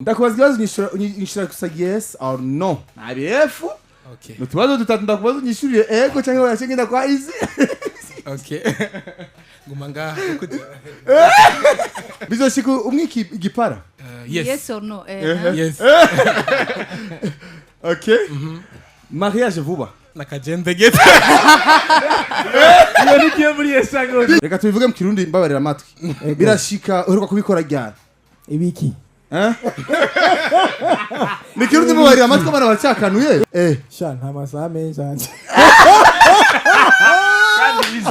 Ndakubaza ikibazo, unyishura gusa yes or no, nta birefu. Okay. Ni utubazo dutatu ndakubaza, unyishurire ego cyangwa oya, cyangwa kwa izi. Okay, guma ngaha kuko Bizoshika umwe igipara? Yes. Yes or no? Eh. Yes. Okay, mariage vuba? Nakajembe gete. Iyo nigiye muri esango. Reka tubivuge mu Kirundi, mbabarira amatwi. Birashika, uheruka kubikora ryari? Ibiki? Eh? Ni Kirundi, mbabarira amatwi, abana baracakanuye. Sha, nta masaha menshi anje. Kandi izi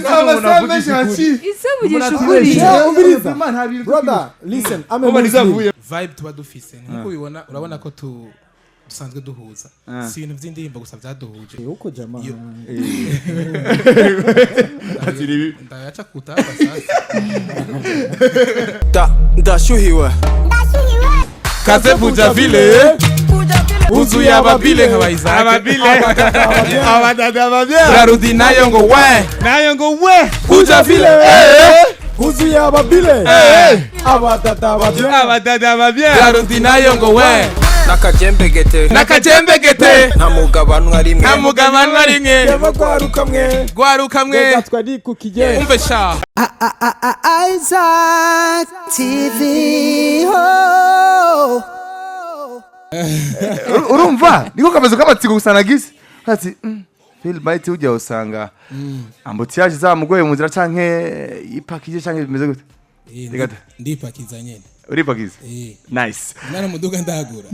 Nta masaha menshi haciye. Ese vugisha Umuntu ukuri. atibeshe. Yeah, umviriza. Nta bintu. Brother, listen, I'm a Kuba Muslim. nizavuye. Vibe tuba dufise, nkuko ubibona, urabona ko tu dusanzwe duhuza. Si ibintu by'indirimbo gusa byaduhuje. Uko jamaa. Ndayaca kutapa sasa. Ndashyuhiwe. Kaze buja vile huzuye ababile nka Isaac. Ababile. Abadada babya. Brarudi nayo ngo we. Nayo ngo we. Buja vile. Huzuye ababile, abadada babye. Abadada babya. Brarudi nayo ngo we. N'akajembegete. Nakajembegete. Nta mugabanwa rimwe. Nta mugabanwa rimwe. Yeva gwaruka mwe. Gwaruka mwe. Reka twari ku kige. Umve sha. Isaac TV. Oh. Urumva niko kamezo k'amatsiko gusa nagize ati Phil Bite ujya usanga embouteillage zamugoye mu nzira canke ipakije canke bimeze gute? Reka da. Ndipakiza nyene. Uripakiza? Eh. Nice. Nara muduga ndagura.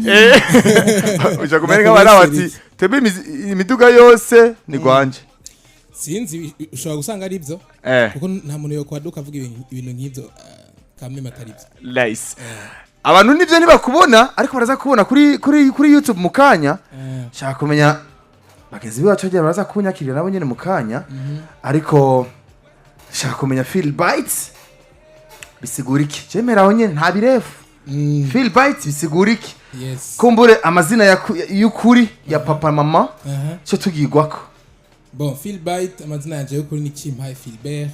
Uja kumenya nk'abana bati twebwe imiduga yose ni gwanje. Sinzi, ushobora gusanga ari byo. Kuko nta muntu yo kwaduka avuga ibintu nk'ibyo kamwe atari byo. Nice. Abantu nivyo ntibakubona, ariko baraza kubona kuri YouTube mu kanya. Shaka kumenya bagenzi bacu bagiye baraza kunyakirira nabo nyene mu kanya, ariko shaka kumenya Phil Bites bisigura iki? Cemera aho nyene, nta birefu. Phil Bites bisigura iki? Yes. Kumbure amazina y'ukuri ya papa, mama, cyo tugigwako. Bon, Phil Bite, amazina yanje y'ukuri ni Chimpaye Philbert.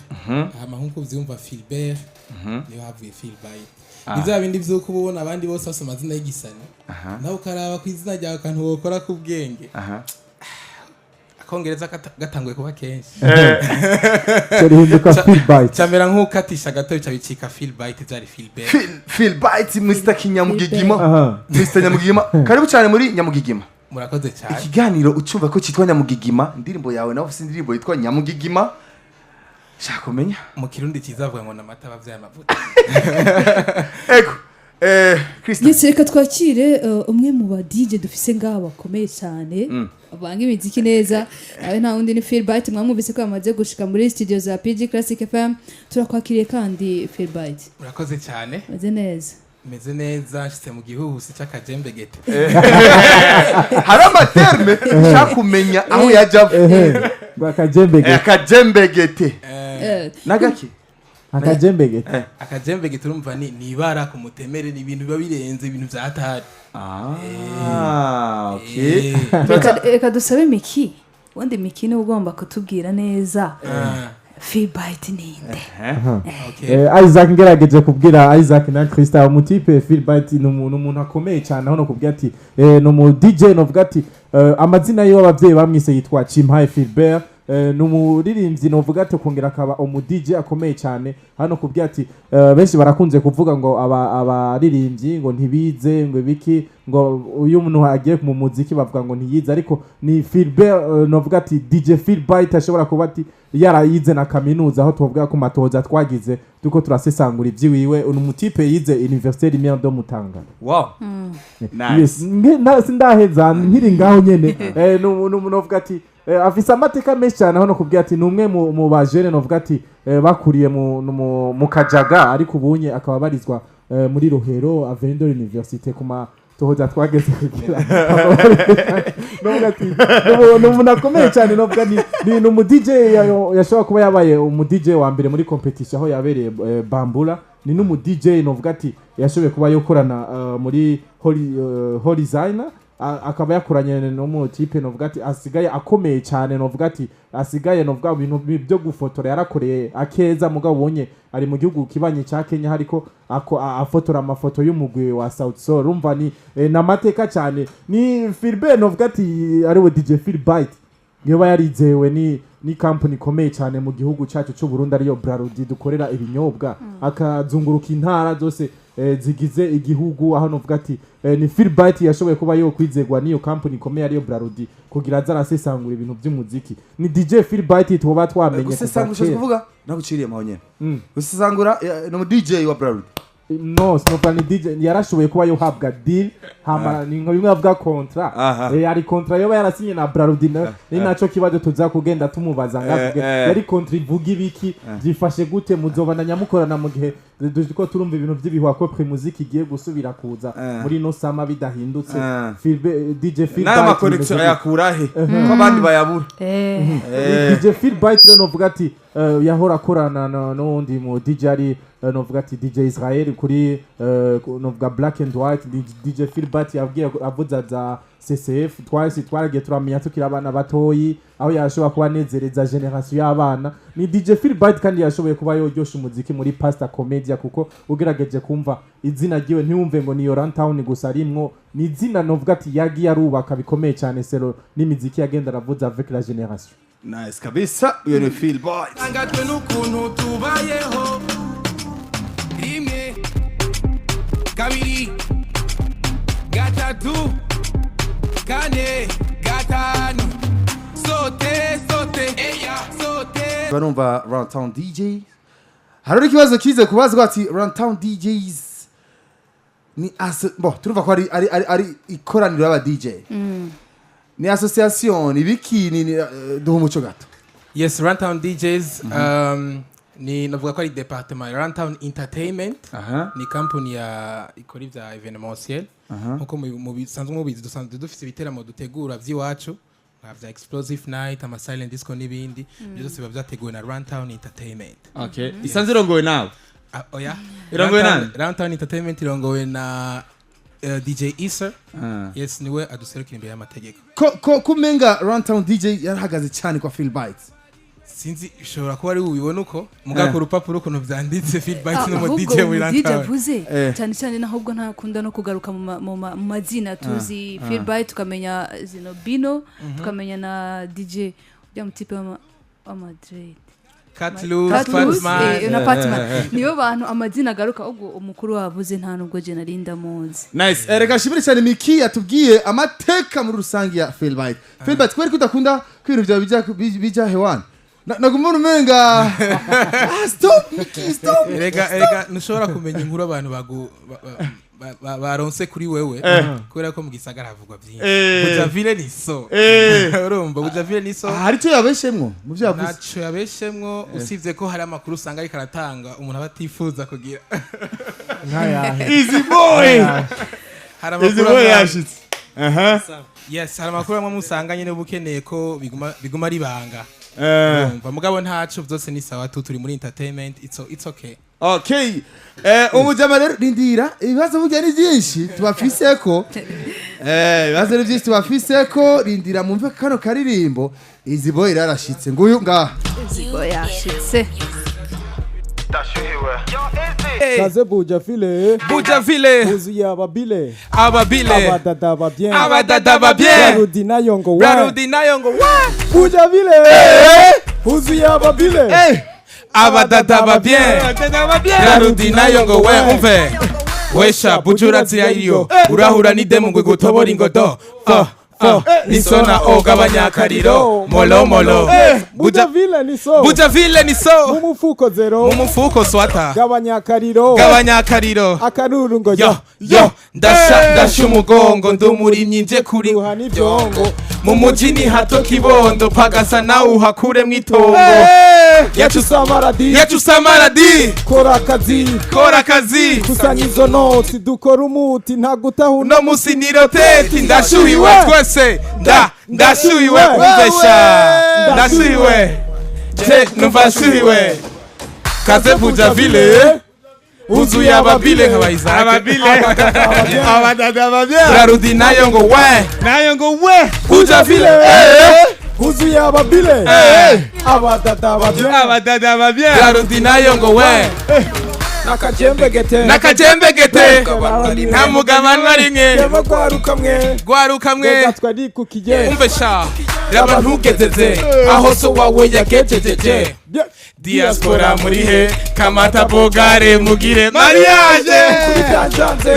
Hama nkuko uvyumva, Philbert niyo havuye Phil Bite. Ni vya bindi vy'uko uba ubona abandi bose bafise amazina y'igisani, nawe ukaraba ku izina ryawe akantu wokora k'ubwenge. Akongereza gatanguye kuba kenshi. Cyo rihinduka Phil Bite. Camera nk'ukatisha gato, bica bicika Phil Bite, vyari Philbert. Phil Bites, Mr Kinyamugigima. Mr Nyamugigima, karibu cyane muri Nyamugigima. Murakoze cyane. Ikiganiro ucumva ko cyitwa Nyamugigima, indirimbo yawe nawe ufite indirimbo yitwa Nyamugigima, shaka kumenya. Mu Kirundi kizavuga ngo namata abavyaye amavuta. Ego, Christa. Yes, reka twakire umwe mu ba DJ dufise ngaha bakomeye cyane, banga imiziki neza. Abe nta wundi ni Phil Bite. Mwamwumvise ko yamaze gushika muri studio za PG Classic FM. Turakwakiriye kandi, Phil Bite. Murakoze cyane. Meze neza? Meze neza, nshitse mu gihuhusi c'akajembegete. Hari ama termes nshaka kumenya aho yajya ava. Ehe, ngo akajembegete. Akajembegete. Nagaki? Akajembegete. Akajembegete, urumva ni ibara ku mutemere, ni ibintu biba birenze, ibintu vya hatari. Ah, okay. Reka dusabe Miki. Ubundi Miki niwe ugomba kutubwira neza Phil Bite ninde. Okay. Isaac, ngerageje kubwira Isaac na Krista, umutipe Phil Bite ni umuntu akomeye cyane. Aho no kubwira ati ni umu DJ, novuga ati amazina yiwe abavyeyi bamwise yitwa Chimpaye Philbert. Ni umuririmbyi, novuga ati kongera akaba umu DJ akomeye cyane. Hano kubwira ati benshi barakunze kuvuga ngo abaririmbyi ngo ntibize, ngo ibiki, ngo uyu muntu agiye mu muziki bavuga ngo ntiyize, ariko ni Philbert, novuga ati DJ Phil Bite ashobora kuba ati yarayize na kaminuza. Aho tuvuga ku matoza twagize tuko turasesangura iby'iwiwe, uyu mutipe yize Université Lumière de Mutanga. Wow, nice. Yes, sindaheza, nkiri ngaho nyene. Novuga ati afise amateka menshi cyane. Aho no kubwira ati ni umwe mu bajene, novuga ati bakuriye mu Kajaga, ariko ubunye akaba abarizwa muri Rohero, Avenue de l'Université. Ku matohoza twageze kugira, novuga ati ni umuntu akomeye cyane. Novuga ni umu DJ yashobora kuba yabaye umu DJ wa mbere muri competition aho yabereye Bambula. Ni n'umu DJ, novuga ati yashoboye kuba yokorana muri Horizon. Akaba yakoranye no type novuga ati asigaye akomeye cyane, novuga ati asigaye novuga ibintu byo gufotora yarakoreye akeza, mugabo ubonye ari mu gihugu kibanye cya Kenya, hariko afotora amafoto y'umugwi wa South Soul. Urumva ni namateka cyane. Ni Philbert, novuga ati ariwe DJ Philbert, niba yarizewe ni company ikomeye cyane mu gihugu cyacu cy'u Burundi, ariyo Brarudi dukorera ibinyobwa, akazunguruka intara zose zigize igihugu, aho novuga ati ni Philbert yashoboye kuba yo kwizegwa n'iyo company ikomeye ariyo Brarudi kugira aze arasesangura ibintu by'umuziki. Ni DJ Philbert tuba twamenye kuva Gusesangura kera. kuvuga naguciriye maho nyene. Gusesangura ni umu DJ wa Brarudi? No, sinovuga ni DJ, yarashoboye kuba yohabwa deal, hama ni nka bimwe bavuga contrat. Hari contrat yoba yarasinye na Brarudi, ni naco kibazo tuza kugenda tumubaza ngavuge yari contrat ivuga ibiki, byifashe gute, muzobandanya mukorana mu gihe ko turumva ibintu by'ibihuha ko Primusic igiye gusubira kuza muri no sama bidahindutse. DJ Phil N'ayo ma connection ayakura he ko abandi bayabura? DJ Phil Byte rero novuga ati yahora akorana n'uwundi mu DJ ari novuga ati DJ Israel kuri novuga Black and White. DJ Phil Byte yabwiye avuza za CCF, twahise twaragiye turamenya tukiri abana batoyi, aho yashobora kuba anezereza generation y'abana. Ni DJ Phil Byte kandi yashoboye kuba yoryosha umuziki muri Pastor Comedia, kuko ugerageje kumva izina ryiwe ntiwumve ngo ni Yoran Town gusa arimwo, ni izina novuga ati yagiye arubaka bikomeye cyane sero n'imiziki yagenda aravuza avec la generation. Nice kabisa, uyo ni Phil Boy. Tangajwe n'ukuntu tubayeho. Rimwe, kabiri, gatatu, kane, gatanu, sote sote eya sote. Barumva Runtown DJ, hari ikibazo kize kubazwa ati Runtown DJs ni bo turumva ko ari ikoraniro y'aba DJ, ni association, ni biki, ni duha umuco gato. Yes, Runtown DJs ni navuga ko ari departement ya Runtown Entertainment. Ni company ya ikora ibya événementiel, nkuko mubisanzwe mubizi, dusanzwe dufite ibiteramo dutegura by'iwacu nka bya Explosive Night, ama silent disco n'ibindi. Ibyo byose biba byateguwe na Runtown Entertainment. Okay, isanze irongowe nawe? Ah, oya. Irongowe Runtown- nande? Runtown Entertainment irongowe na DJ Issa. Yes, niwe aduserukira imbere y'amategeko. Ko kumenga Runtown DJ yarahagaze cyane kwa Phil Bites. Sinzi, ushobora kuba ari bubibone uko mugabo ku rupapuro ukuntu byanditse, Phil Bites n'umu Ahubwo DJ umu wa DJ Runtown. avuze cyane cyane, nahubwo ntakunda no kugaruka mu mazina tuzi Phil Byte, tukamenya zino bino, tukamenya na DJ ujya mu type wa Madrid. Cat Loose, Cat Loose, Fatman. Na Fatman, nibo bantu amazina agaruka. Ubwo umukuru wavuze nta nubwo je nari ndamuzi. Nice. Reka nshimire cyane Miki yatubwiye amateka muri rusange ya Phil Bite. Phil Bite, kubera ko udakunda ko ibintu byawe bija hewani, naguma umenga stop Miki, stop. Erega ntushobora kumenya inkuru abantu baronse kuri wewe, kubera ko mu gisagara havugwa byinshi. Bujavile ni so, urumva, Bujavile ni so. Hari icyo yabeshemwo mu byo yavuze? Ntaco yabeshemwo, usibye ko hari amakuru usanga ariko aratanga umuntu aba atifuza kugira. Nkayahe? Easy Boy. Hari Easy amakuru Boy yashitse. Aha. Yes, hari amakuru amwe usanga nyine uba ukeneye ko biguma ari ibanga. Urumva, mugabo ntaco, byose ni sawa tu, turi muri entertainment, it's okay. Okay, umujama rero, rindira, ibibazo burya ni byinshi tubafise ko ibibazo ni byinshi tubafise ko, rindira mumve kano karirimbo. Easy Boy yarashitse, nguyu ngaha. Zigo yashitse. Kaze Buja File. Buja Vile. Huzuye ababile. Ababile. Abadada ba bien. Abadada ba bien. Brarudi nayo ngo wa. Brarudi nayo ngo wa. Buja Vile huzuye ababile. Abadada ba bien. Brarudi nayo ngo we umve wesha bujura zirayo urahura n'idemu ngo igutobora ingodo ah ah niso na o gabanyakariro molo molo. Buja Buja Vile ni so. Buja Vile ni so. Mu mufuko zero. Mu mufuko swata. Gabanya akariro. Gabanyakariro. Akaruru ngo yo yo, ndasha ndasha umugongo, ndumurimyi nje kuri ruha n'ibyongo. Mu muji ni hato kibondo pagasa nawe uhakuremwo itongo. Yacu samaradi. Yacu samaradi. Kora akazi. Kora akazi. Kusanya izo noti dukora umuti nta gutahuna. Uno musi ni roteti, ndashuhiwe twese, ndashuhiwe, umvesha ndashuhiwe, je numva nshuhiwe. Kaze Buja Vile. Huzuye ababile nka Isaac. Ababile. Abadada babia. Brarudi nayo ngo we. Nayo ngo we. Buja vile. Huzuye ababile. Abadada babia. Abadada babia. Brarudi nayo ngo we. Nakajembegete. Nakajembegete. Nta mugabane rimwe. Gwaruka mwe. Gwaruka mwe. Gatwa nikukije. Umve sha. Raba ntugezeze aho so wawe yagejejeje. Diaspora muri he? Kamata bogare mugire mariage.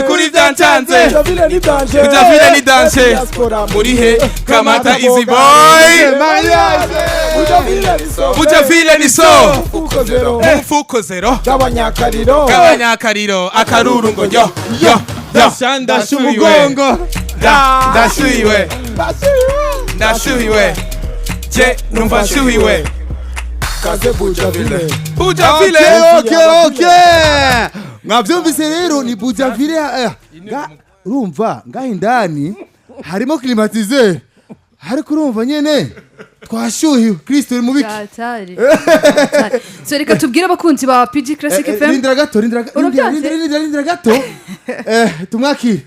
Kuri byancanze. Kujavile ni danger. Kujavile ni danger. Muri he? Kamata easy boy. Mariage. Kujavile ni so. Bujavile ni so. Mfuko zero. Mfuko zero. Gabanyakariro. Gabanyakariro akaruru ngo yo yo yo. Ndasha umugongo. Ndashuhiwe. Ndashuhiwe. Je numva nshuhiwe. Kaze Bujavile. Bujavile. Okay, okay. Mwavyumvise rero ni Bujavile, urumva ngaho indani harimo climatiseur, ariko urumva nyene twashuhiwe. Kristo uri mubiki? Byatari. So reka tubwire abakunzi ba PG Classic FM. Rindira gato, rindira Urabyanze? rindira, rindira gato, tumwakire.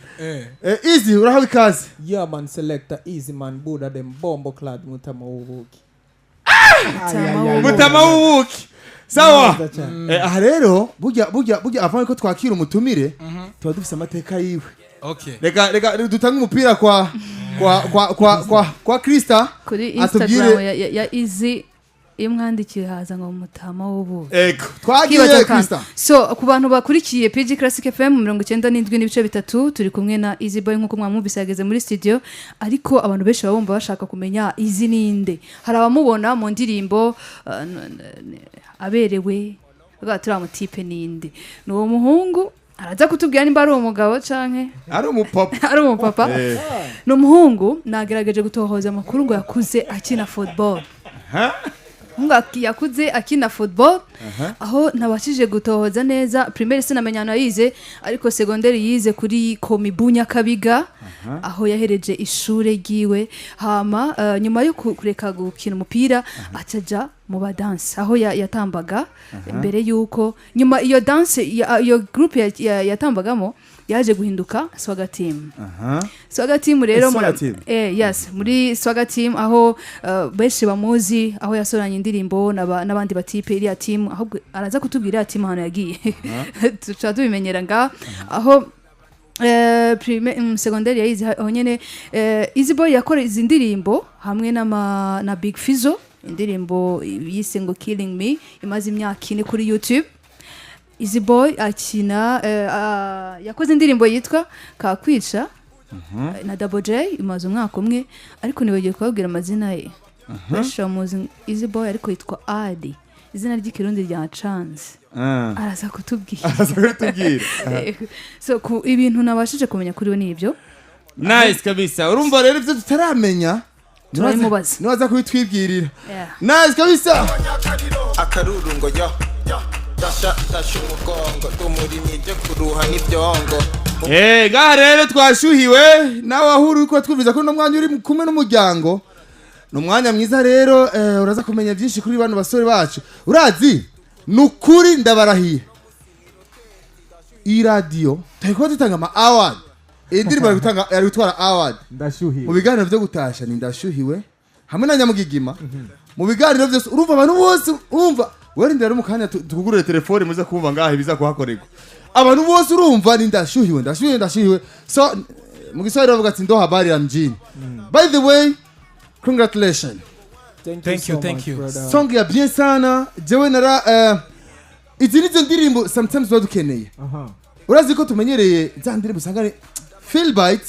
Easy, urahawe ikaze. Yeah man, selector easy man, Buddha them bombo clad mutama ubuki. Mutama w'ubuki. Sawa. Aha rero burya burya burya avant ko twakira umutumire tuba dufise amateka yiwe. Okay. Reka dutange umupira kwa Krista Kuri atubwire. Instagram ya Easy, iyo mwandikiye haza ngo mutama w'ubuki. Ego, twagiye. Kibazo Krista. kandi. So ku bantu bakurikiye PG Classic FM 97.3, turi kumwe na Easy Boy nkuko mwamwumvise yageze muri studio, ariko abantu benshi baba bumva bashaka kumenya Easy ninde. Hari abamubona mu ndirimbo aberewe bavuga bati uriya mutipe ninde? Ni uwo muhungu araza kutubwira nimba ari uwo mugabo canke ari umupapa. Ari umupapa. Ni umuhungu nagerageje gutohoza amakuru ngo yakuze akina football. Umuhungu yakuze akina football, aho ntabashije gutohoza neza. Primaire sinamenya ahantu yayize, ariko secondaire yize kuri Komibu Nyakabiga, aho yahereje ishure ryiwe. Hama nyuma yo kureka gukina umupira acaja mu ba dance, aho yatambaga mbere yuko nyuma iyo dance iyo group yatambagamo yaje guhinduka Swaga Team. Swaga Team rero Swaga Team. Yes, muri Swaga Team aho benshi bamuzi, aho yasoranye indirimbo n'abandi batipe iriya team. Ahubwo araza kutubwira iriya team ahantu yagiye, tuca tubimenyera ngaha. Aho secondaire yayize aho nyene. Easy Boy yakora izi ndirimbo hamwe na Big Fizzo, indirimbo yise ngo Killing Me imaze imyaka 4 kuri YouTube. Easy Boy akina yakoze indirimbo yitwa Kakwica na Double J imaze umwaka umwe, ariko nibagiwe kubabwira amazina ye. Benshi bamuzi Easy Boy ariko yitwa Adi, izina ry'ikirundi rya Chance. Araza kutubwira. Araza kutubwira. So ku ibintu nabashije kumenya kuri we ni ibyo. Nice kabisa. Urumva rero ibyo tutaramenya Turabimubaza. niwaza kubitwibwirira. Yeah. Nice kabisa. Akaruru ngo yo dasha dasha umugongo ndumurimyi byo kuruha n'ibyongo. Ngaha rero twashuhiwe, nawe aho uri ko twumviza ko uno mwanya uri kumwe n'umuryango ni umwanya mwiza rero, uraza kumenya byinshi kuri bano basore bacu. Urazi ni ukuri, ndabarahiye, iyi radiyo turi kuba dutanga ama award, iyi ndirimbo yari gutanga, yari gutwara award mu Ndashyuhiwe. biganiro byo gutasha. Ni ndashyuhiwe hamwe na Nyamugigima mu biganiro byose. Urumva abantu bose, urumva werindira rero mu kanya tukugurire telefone muze kumva ngaho ibiza kuhakorerwa. Abantu bose urumva ni ndashyuhiwe, ndashyuhiwe, ndashyuhiwe. So mu Giswahili bavuga ati ndo habari ya mjini. By the way, congratulations. Thank Thank you, so thank much, you. brother. Song ya bien sana. Jewe nara izi nizo ndirimbo sometimes tuba dukeneye. Urazi ko tumenyereye za ndirimbo usanga ari Philbyte.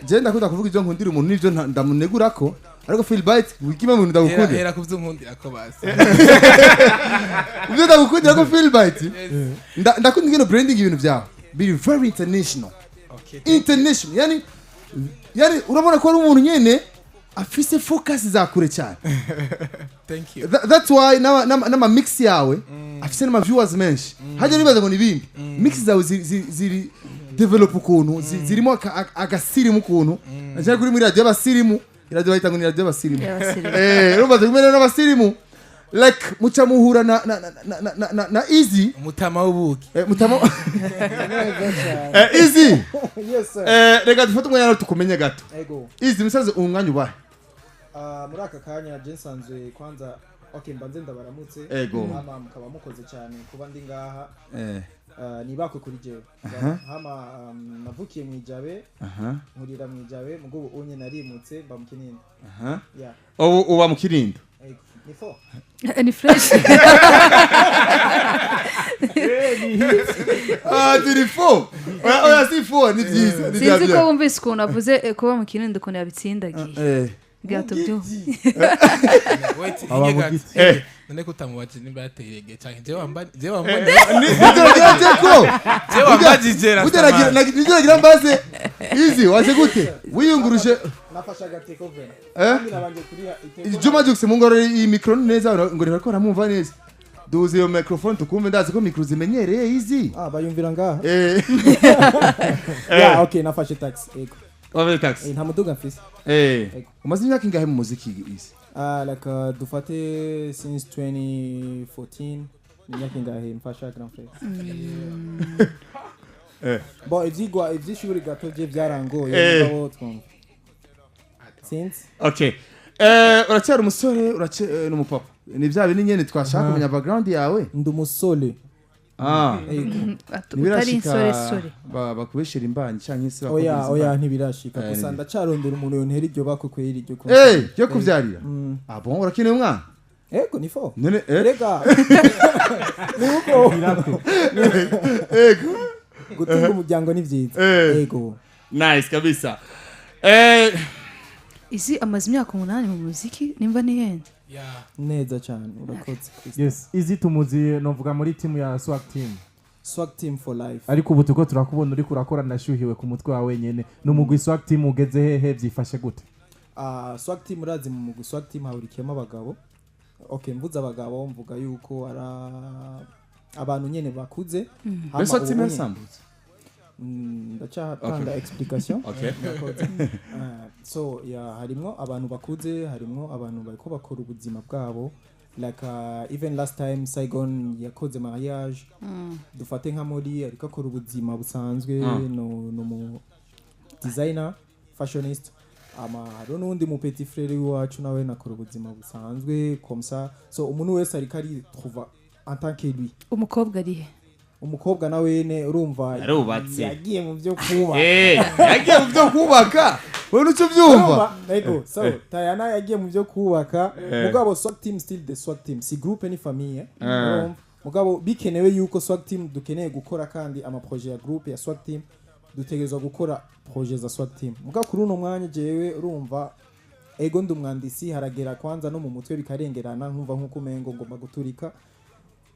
Je ndakunda kuvuga ibyo nkundira umuntu n'ibyo ndamunegurako, ariko Philbyte wikima mu bintu Hera ndagukundira. Hera kuvyo nkundira ko basi. Ibyo ndagukundira ko Philbyte, ndakunda ingene branding ibintu byawe biri very international. Okay. International, yani urabona ko ari umuntu nyene afise focus za kure cyane. Thank you. That's why n'ama mix yawe afise n'ama viewers menshi. Hajya nibaza ngo nibindi mix zawe ziri develop ukuntu zirimo agasirimu ukuntu nashaka kuri muri radio y'abasirimu. Radio bayita ngo ni radio y'abasirimu. Y'abasirimu. Urumva turi kumwe rero n'abasirimu. Like muca muhura na Easy. Umutama w'ubuki. Mutama Easy. Yes sir. Reka dufate umwanya rero tukumenye gato. Ego. Easy, musaze, umwanya ubahe? Ah, muri aka kanya je nsanzwe kwanza, okay, mbanze ndabaramutse. Ego. Hama mukaba mukoze cyane kuba ndi ngaha. Ah, nibakwe kuri jewe. Hama navukiye mu Ijabe, nkurira mu Ijabe, mugo ubu unye narimutse mba mu Kinindo. Yeah. Ubu uba mu Kinindo? Ego. Ni fo. Ni fresh. Ah, turi fo. Oya, oya, si fo, ni byiza, ni Sinzi ko bya. wumvise ukuntu avuze kuba mu Kinindo, ukuntu yabitsindagiye. Bwato byo. Wait, Aba inge mu gato. giti. None ko utamubaje nimba yateye reggae canke jewe wamba jewe wamba Nibyo nagira ko. jewe wambajije. Burya nibyo nagira mbaze. Easy, waje gute? Wiyunguruje. Nafashe agateko vena. Eh? Kandi nabanje kuriha iteko. Juma Jux, mungorore iyi micro neza, ngo reka baramwumva neza. Duze iyo microphone tukumve, ndazi ko micro zimenyereye Easy. Ah, bayumvira ngaha. Yeah, okay, nafashe taxi. Ego. Wafashe taxi. Nta muduga mfise. Eh. Umaze imyaka ingahe mu muziki, Easy? Ah, like dufate since 2014, ni imyaka ingahe mfasha, grand frère? Bon, ivyigwa ivy'ishuri gato vye byarangoye, mugabo twumva since Okay. Uracyari umusore, urace n'umupapa. Ni bya bindi nyene twashaka kumenya background yawe. Ndi umusore. Ah. Ego. Utari Ntibirashika insoresore. Bakubeshera imbanyi canke se Oya. bakubwiza Oya. imbanyi? Ntibirashika. Gusa ndacarondera umuntu yontera iryo bakwe kwera iryo Ryo kuvyarira. Ah bon, urakeneye umwana? Ego, ni fo. None Rega ni uko Ego. gutunga umuryango ni vyiza. Ego. Nice kabisa. Izi amaze imyaka 8 mu muziki, nimba ntihenze. Yeah. Neza cyane, urakoze, Christophe. Yes, Easy tumuzi novuga muri team ya Swag Team. Swag Team for life. Ariko ubu tuko turakubona uriko urakora Ndashyuhiwe ku mutwe wawe wenyene. Ni umugwi Swag Team ugeze hehe, byifashe gute? Ah, Swag Team, urazi mu mugwi Swag Team hahurikiyemo abagabo. Okay, mvuze abagabo mvuga yuko ari abantu nyene bakuze. Hama Mbese ubu team nyene- yasambutse? Ndacyatanga explication. Okay. Murakoze. Ah, so yeah, harimwo abantu bakuze, harimwo abantu bariko bakora ubuzima bwabo, like even last time Saigon yakoze mariage. Dufate nka muri ariko akora ubuzima busanzwe, no mu designer fashionist. Ama hariho n'uwundi mu petit frère w'iwacu nawe nakora ubuzima busanzwe comme ça. So umuntu wese ariko ari trouva en tant que lui. Umukobwa arihe? Umukobwa nawe ne urumva Yarubatse. yagiye mu byo kuba. Yagiye mu byo kubaka, wowe nuco byumva. Urumva? Ego, so Tayana yagiye mu byo kubaka, mugabo Swag Team still the Swag Team, si groupe ni famille. Urumva? Mugabo bikenewe yuko Swag Team dukeneye gukora kandi ama projet ya groupe ya Swag Team, dutegerezwa gukora projet za Swag Team. Mugabo kuri uno mwanya jewe urumva, ego, ndi umwandisi, haragera kwanza no mu mutwe bikarengerana, nkumva nkuko umengo ngomba guturika.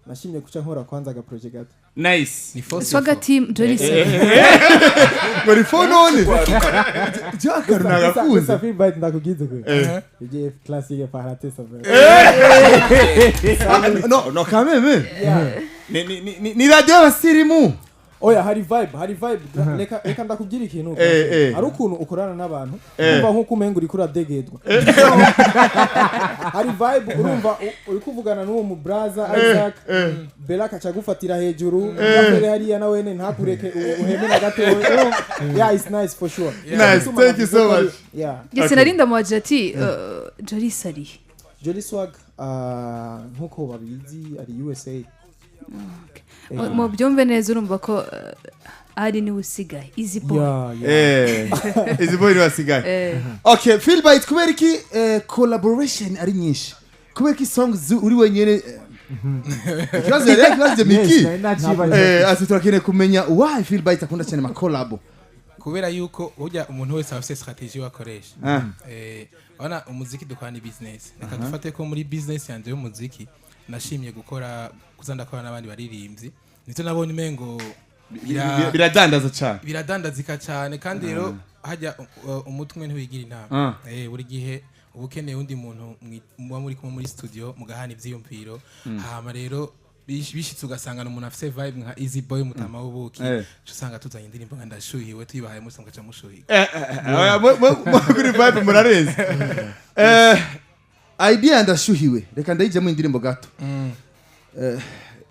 Nashimye kuca nkora kwanza aga projet gato. Nice. Ni fo. Swaga Team, Jolis. Ngo ni fo none jakaru Gusa nagakunze. Feedback ndakugize kwe. Ije classique parate ça va. Ah, no no, quand même. Yeah. Ni radio y'abasirimu. Oya, hari vibe, hari vibe. Reka ndakubwira ikintu. Hari ukuntu ukorana n'abantu urumva nk'uko umenga uriko uradegedwa. Hari vibe, urumva uri kuvugana n'uwo mu braza Isaac Bella, akaca agufatira hejuru mbere hariya, nawe ne ntakureke uheme na gatoya. Urumva? Yeah, it's nice for sure. Nice, thank you so much. Yeah. Ndetse narinda muwagira ati Jolis arihe? Jolly Swag, nkuko babizi ari USA. Mu byumve neza, urumva ko ari niwe usigaye, Easy Boy. Yeah. Izi boy basigaye. Okay, Philbyte, kubera iki collaboration ari nyinshi? Kubera iki songs uri wenyene? Ikibazo rero, ikibazo Miki. Nari nacibajije. Ati turakeneye kumenya why Philbyte akunda cyane ma collab. Kubera yuko burya umuntu wese aba afite stratégie we akoresha. Urabona umuziki dukora ni business. Reka dufate ko muri business yanjye y'umuziki nashimye gukora kuza ndakora n'abandi baririmbyi, nivyo nabonye umengo Biradandaza cyane. Biradandazika cyane. Kandi rero hajya umutwe umwe ntiwigira inama. Buri gihe uba ukeneye undi muntu muba muri kumwe muri studio mugahana ivyiyumviro. Hama rero bishitse ugasanga umuntu afise vibe nka Easy Boy mutama w'ubuki, uca usanga tuzanye indirimbo nka Ndashuhiwe, tuyibahaye musa mugaca mushuhiwe. Oya, kuri vibe murarenze. Idea ndashuhiwe, reka ndayijyamo indirimbo gato.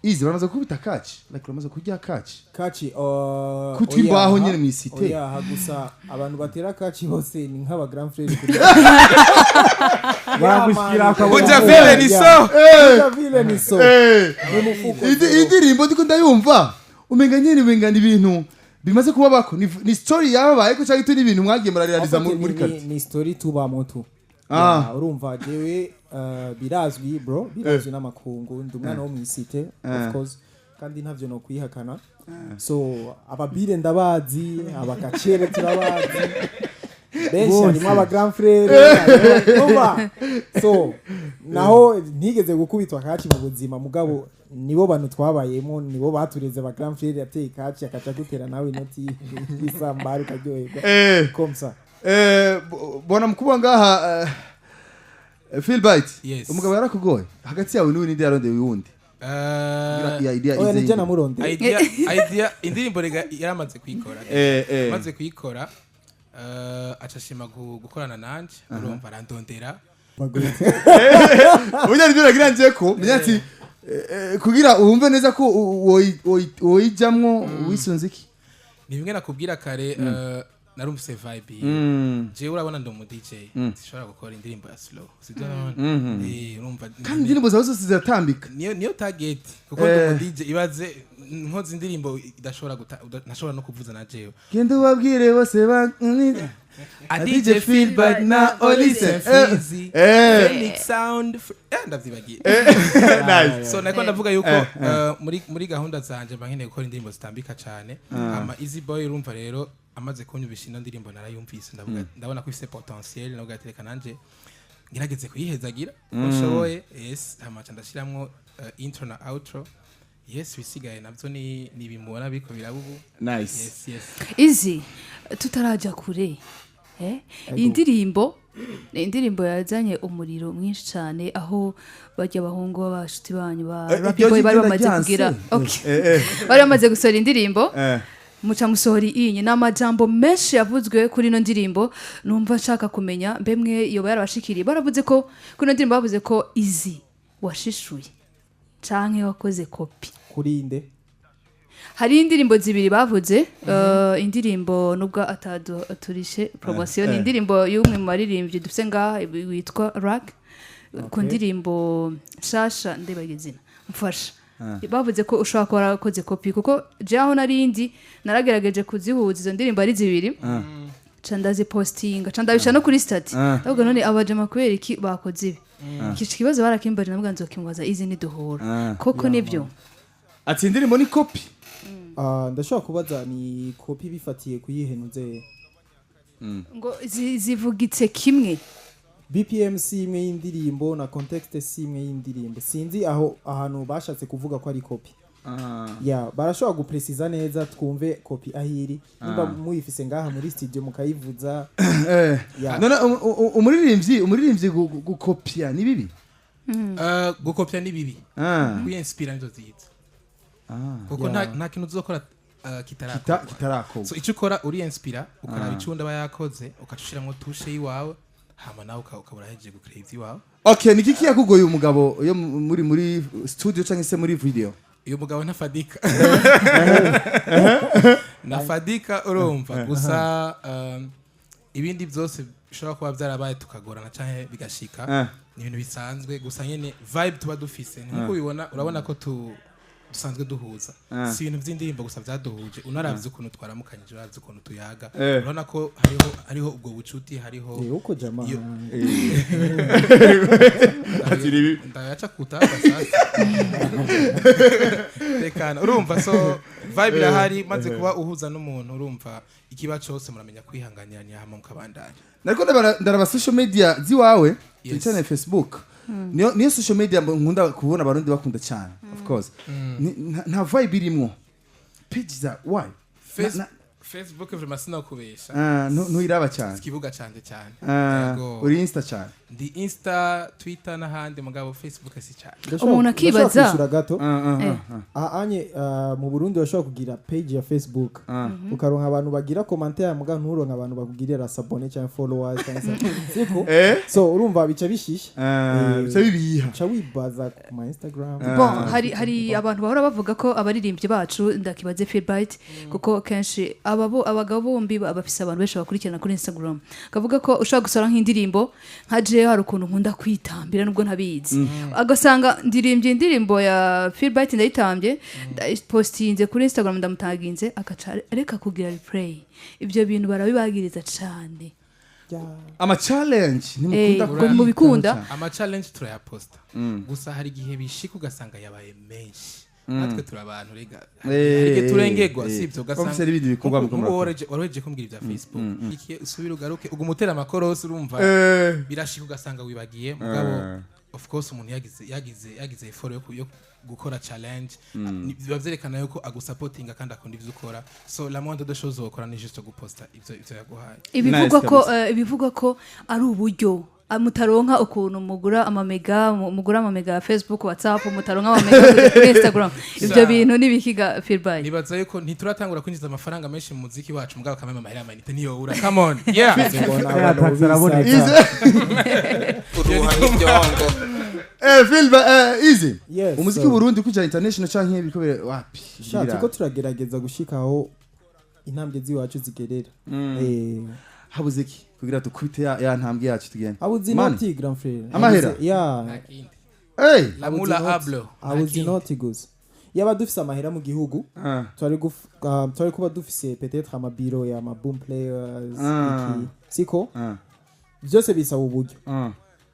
Izi baramaze gukubita kaci, like baramaze kurya kaci. Kaci Kutwa imbaho nyene mw'isite. Oyaha, gusa abantu batera kaci bose ni nk'aba grand frère kuri Baragushikira akabona. Buja vile ni so. Buja vile ni so. Mu mufuko. Iyi ndirimbo ndiko ndayumva, umenga nyene, umenga ni ibintu bimaze kuba bako, ni story yababaye ko cyangwa ni ibintu mwagiye murarealiza muri Ni, quartier? ni story tubamo tu. Ah. Yeah, urumva jewe birazwi bro, birazwi n'amakungu, ndi umwana wo mw'isite, of course, kandi ntavyo no kwihakana. So ababire ndabazi, abakacere turabazi benshi, harimo aba grand frère urumva. So naho ntigeze gukubitwa kaci mu buzima, mugabo nibo bantu twabayemo, nibo batureze. Aba grand frère yateye kaci akaca gutera nawe inoti y'isambari ukaryoherwa comme ça. Bona mukubwa ngaha, Philbite. Yes. Umugabo yarakugoye, hagati yawe n'uyu ninde yarondeye uwundi? Iya idea Oya, ize. nijye namurondeye. Idea indirimbo rega yaramaze kuyikora. Amaze kuyikora, aca ashima gukorana nanje, urumva arandondera. Burya nibyo nagira nje ko menya ati kugira wumve neza ko woyijamwo wisunze iki. Ni bimwe nakubwira kare, narumvise vibe. Jewe urabona ndi umu DJ, sishobora gukora indirimbo ya slow, sibyo none? Urumva Kandi indirimbo zawe zose ziratambika. Niyo target, kuko ndi umu DJ. Ibaze nkoze indirimbo idashobora ntashobora no kuvuza na jewe. Genda ubabwire bose ba A DJ Philbite na Olise. Freezy, Phoenix Sound, ndavyibagiye. Nice. So nako ndavuga yuko muri gahunda zanje mba nkeneye gukora indirimbo zitambika cyane. Ama Easy Boy, urumva rero, amaze kunyumvisha ino ndirimbo narayumvise, ndavuga ndabona ko ifise potentiel, ndavuga ati reka nanje ngerageze kuyihezagira uko nshoboye. Yes, hama nca ndashiramwo intro na outro. Yes, bisigaye navyo ni ibimubona biriko biraba ubu. Nice. Yes. Izi tutarajya kure, iyi ndirimbo ni indirimbo yazanye umuriro mwinshi cyane, aho bajya abahungu b'abashuti banyu ba Rappy Iryo Boy bari jwi bamaze ryanse. kugira, okay. Bari bamaze gusohora indirimbo, muca musohora iyi. Ni amajambo menshi yavuzwe kuri ino ndirimbo. Numva nshaka kumenya mbemwe yoba yarabashikiriye. Baravuze ko kuri ino ndirimbo, bavuze ko Izi washishuye canke wakoze kopi. Kuri inde? Hari indirimbo zibiri bavuze, indirimbo nubwo ataturishe promotion, ni indirimbo y'umwe mu baririmbyi dufite ngaha witwa Rack, ku ndirimbo nshasha ndebaga izina, mfasha. Bavuze ko ushobora kuba warakoze kopi, kuko jewe aho narindi naragerageje kuzihuza izo ndirimbo ari zibiri, ca ndazipostinga, ca ndabisha no kuri statut. Ndavuga none abajama kubera iki bakoze ibi? Iki kibazo barakimbarira, ndavuga nzokimbaza izi niduhura. Koko nibyo? Ati indirimbo ni kopi. Ah, ndashobora kubaza ni kopi bifatiye kuyihenuze? Ngo zivugitse kimwe. BPM si imwe y'indirimbo na context si imwe y'indirimbo. Sinzi aho ahantu bashatse kuvuga ko ari kopi ya. Barashobora gupresiza neza twumve kopi aho iri, nimba muyifise ngaha muri studio mukayivuza. Ya. None umuririmbyi gukopya ni bibi? Gukopya ni bibi, kwiyinspira nizo ziza, kuko nta kintu uzokora kitarakorwa. Kitarakorwa. So icyo ukora, uriyinspira, ukaraba icyo undi aba yakoze, ugaca ushiramwo touche y'iwawe, hama nawe ukaba urahejeje gucreate iby'iwawe. Okay, ni kiki yakugoye umugabo iyo muri studio cyangwa se muri video? Uyu mugabo ntafadika, nafadika, urumva. Gusa ibindi byose bishobora kuba byarabaye tukagorana canke bigashika, ni ibintu bisanzwe. Gusa nyene vibe tuba dufise ni nkuko ubibona, urabona ko dusanzwe duhuza. Si ibintu by'indirimbo gusa byaduhuje, unaravye ukuntu twaramukanyije, uravye ukuntu tuyaga, urabona ko hariho ubwo bucuti, hariho Uko jamaa. Ndayaca kutaka sasa, tekana. Urumva, so vibe irahari. Maze kuba uhuza n'umuntu, urumva ikiba cose muramenya kwihanganiranya, hama mukabandanya. Nariko ndaraba social media ziwawe, cyane Facebook. Niyo social media nkunda kubona abarundi bakunda cyane, of course. Nta vibe irimwo page za why? Facebook vraiment sinakubesha. Ah, ntuyiraba cyane. Ikibuga canje cyane. Ah, Yego. uri Insta cyane. Ndi Insta, Twitter n'ahandi, mugabo Facebook si cyane. Umuntu akibaza. Ndashobora kwishura gato. Ah, ah, ah, Aha anye, mu Burundi bashobora kugira page ya Facebook, ukaronka abantu bagira commentaire, muga nturonka abantu bakugirira s'abonner cyangwa followers cyangwa siko. So urumva bica bishisha. Ah, bica bibiha. Uca wibaza ku ma Instagram. Bon, hari abantu bahora bavuga ko abaririmbyi bacu, ndakibaze Philbyte, kuko kenshi abagabo bombi bafise abantu benshi bakurikirana kuri Instagram, kavuga ko ushobora gusora nk'indirimbo, nka jewe hari ukuntu nkunda kwitambira nubwo ntabizi, agasanga ndirimbye indirimbo ya Philbyte, ndayitambye, ndayipostinze kuri Instagram, ndamutaginze, agaca reka kugira replay. Ibyo bintu barabibagiriza cane. Ama challenge ntimukunda? Ngo ntimubikunda. Ama challenge turayaposta, gusa hari igihe bishika ugasanga yabaye menshi. Natwe turi abantu rega, hari igihe turengerwa, sibyo? Ko mufise n'ibindi bikorwa Nkuko muko murakora. waroheje kumbwira ibya Facebook, ikiye usubire ugaruke uguma utera amakorosi, urumva birashika ugasanga wibagiye. Mugabo of course umuntu yagize effort yo gukora challenge, biba vyerekana yuko agusapotinga kandi akunda ivyo ukora. So la moindre des choses wokora ni juste guposta ivyo yaguhaye. Ibivugwa Nice ko kabisa. ibivugwa ko ari uburyo, mutaronka ukuntu mugura amamega, mugura amamega ya Facebook, WhatsApp, mutaronka amamega kujya kuri Instagram, ibyo bintu nibikiga, Philbyte? Nibaza yuko ntituratangura kwinjiza amafaranga menshi mu muziki wacu, mugabo kameme amahera y'amayinite niyo come on, yeah. Mbona Ya, abantu tax araboneka. bisaza. Kuruha n'ibyongo. Philbyte, easy. Yes, Umuziki sir. w'Uburundi kuja international canke biriko wapi? Sha, turiko turagerageza gushikaho intambwe z'iwacu zigerera. Habuze iki kugira dukubite ya ntambwe yacu tugende? Habuze Man. inoti, grand frère. Amahera? Ya. Nta kindi. Hey. La mula hablo. Habuze inoti gusa. Yaba dufise amahera mu gihugu, twari kuba dufise peut-être amabiro ya ma boom players, iki siko? Byose bisaba uburyo.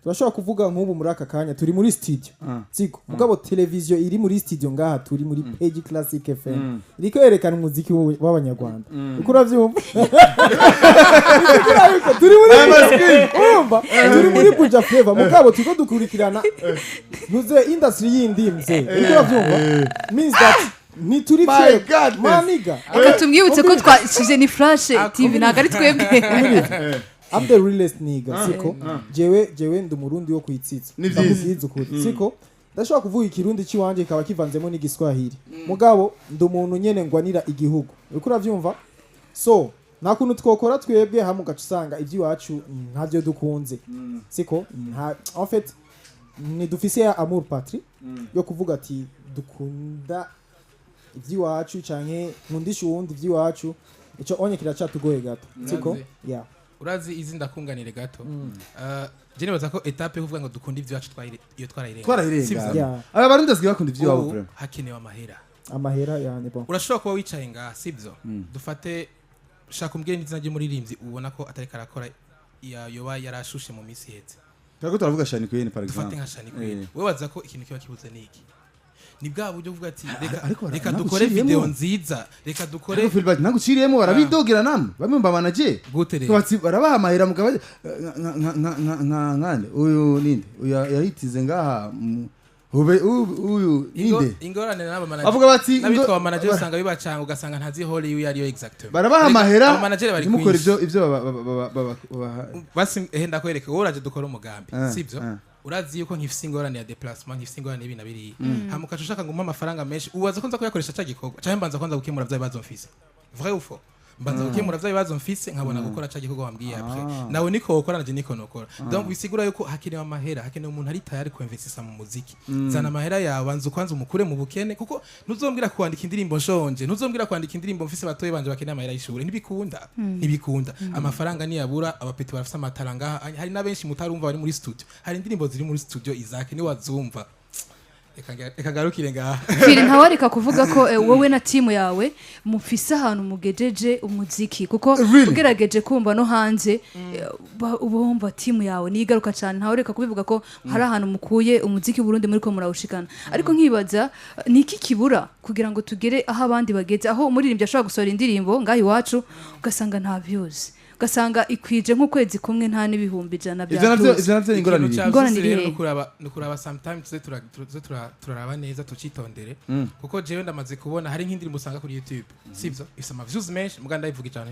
Turashobora kuvuga nk'ubu muri aka kanya turi muri studio, siko? Mugabo televiziyo iri muri studio ngaha, turi muri Page Classic FM, iriko yerekana umuziki w'abanyarwanda. Uko uravyumva? Uriko urabikora? Turi muri, urumva, turi muri Buja Flavor, mugabo turiko dukurikirana ntuze industry yindi mze. Uriko uravyumva? Means that ntituri My fier. goodness. Maniga. Reka tumwibutse ko twashyize ni Flash TV, ntabwo ari twebwe. I'm the realest nigga, siko? Jewe ndi umurundi wo kwitsitsa. Ni vyiza. Ndakubwiza ukuri, siko? Ndashobora kuvuga ikirundi ciwanje kikaba kivanzemo n'igiswahili, mugabo ndi umuntu nyene ngwanira igihugu. Uriko uravyumva? So nta kuntu twokora twebwe hamwe ugaca usanga iby'iwacu ntavyo dukunze, siko? Nta, en fait ntidufise ya amour patrie yo kuvuga ati dukunda iby'iwacu canke nkundisha uwundi iby'iwacu. Ico onye kiracatugoye gato, siko? Urazi. Yeah. Urazi izi, ndakunganire gato. Je nibaza ko étape yo kuvuga ngo dukunda ivy'iwacu iyo twarayirenga. Twarayirenga. Sivyo? Yeah. Aba barundi basigaye bakunda ivy'iwabo. Ubu Vraiment. hakenewe amahera. Amahera yani, bon. Urashobora kuba wicaye ngaha, sibyo? Dufate, shaka umbwire n'izina ry'umuririmbyi ubona ko atariko arakora, yoba yarashushe mu minsi iheze. Turako turavuga Shani Queen, par Dufate exemple. nka Shani Queen. Wowe waza ko ikintu kiba kibuze ni iki? Ni bwa buryo uvuga ati reka Ariko reka dukore naguciriyemo. video nziza, reka dukore. Ariko Philbyte, naguciriyemo, barabidogera namwe bamwe mu bamanager. Gute rero? Bati barabaha amahera mugabo nka nkande uyu ninde, uyu yahitize ngaha ube uyu ninde? Ingorane n'aba manager Bavuga bati n'abitwa aba manager usanga bibacanga, ugasanga ntazi hole yiwe ariyo exactement. Barabaha Reka, amahera, aba manager bari ntimukore kwinshi. ivyo babaha. Basi ehe, ndakwereka, wowe uraje dukora umugambi, sibyo? Urazi yuko nkifise ingorane ya déplacement, nkifise ingorane y'ibi na biriya, hama ukaca ushaka ngo umpe amafaranga menshi, ubaza ko nza kuyakoresha ca gikorwa canke mbanza kwanza gukemura vya bibazo mfise? Vrai ou faux? Mbanza gukemura vya bibazo mfise, nkabona gukora ca gikorwa wambwiye. Après nawe niko wokora, nanje niko nokora. Donc bisigura yuko hakenewe amahera, hakenewe umuntu ari tayari kuinvestisa mu muziki. Zana amahera yawe, banza ukwanza umukure mu bukene, kuko ntuzombwira kwandika indirimbo nshonje, ntuzombwira kwandika indirimbo mfise batoye banje bakeneye amahera y'ishure. Ntibikunda, ntibikunda. Amafaranga niyabura, abapeti barafise amatara ngaha, hari na benshi mutarumva bari muri studio, hari indirimbo ziri muri studio, Isaac niwazumva. Reka ngarukire ngaha. Fili, ntawareka kuvuga ko wowe na timu yawe mufise ahantu mugejeje umuziki, kuko Really? ugerageje kumva no hanze, uba wumva timu yawe nigaruka cyane. Ntawareka kubivuga ko hari ahantu mukuye umuziki w'Uburundi muri ko murawushikana. Ariko nkibaza, ni iki kibura kugira ngo tugere aho abandi bageze, aho umuririmbyi ashobora gusohora indirimbo ngaho iwacu ugasanga nta views, Ugasanga ikwije nk'ukwezi kumwe nta n'100,000 Ivyo navyo bya. Ivyo navyo ingorane Ikintu iri. ca Ingorane vyose rero iri. nukuraba sometimes tuze turaraba neza, tucitondere, kuko jewe ndamaze kubona hari nk'indirimbo usanga kuri YouTube, sivyo, ifise ama views menshi, muga ndayivuga ijana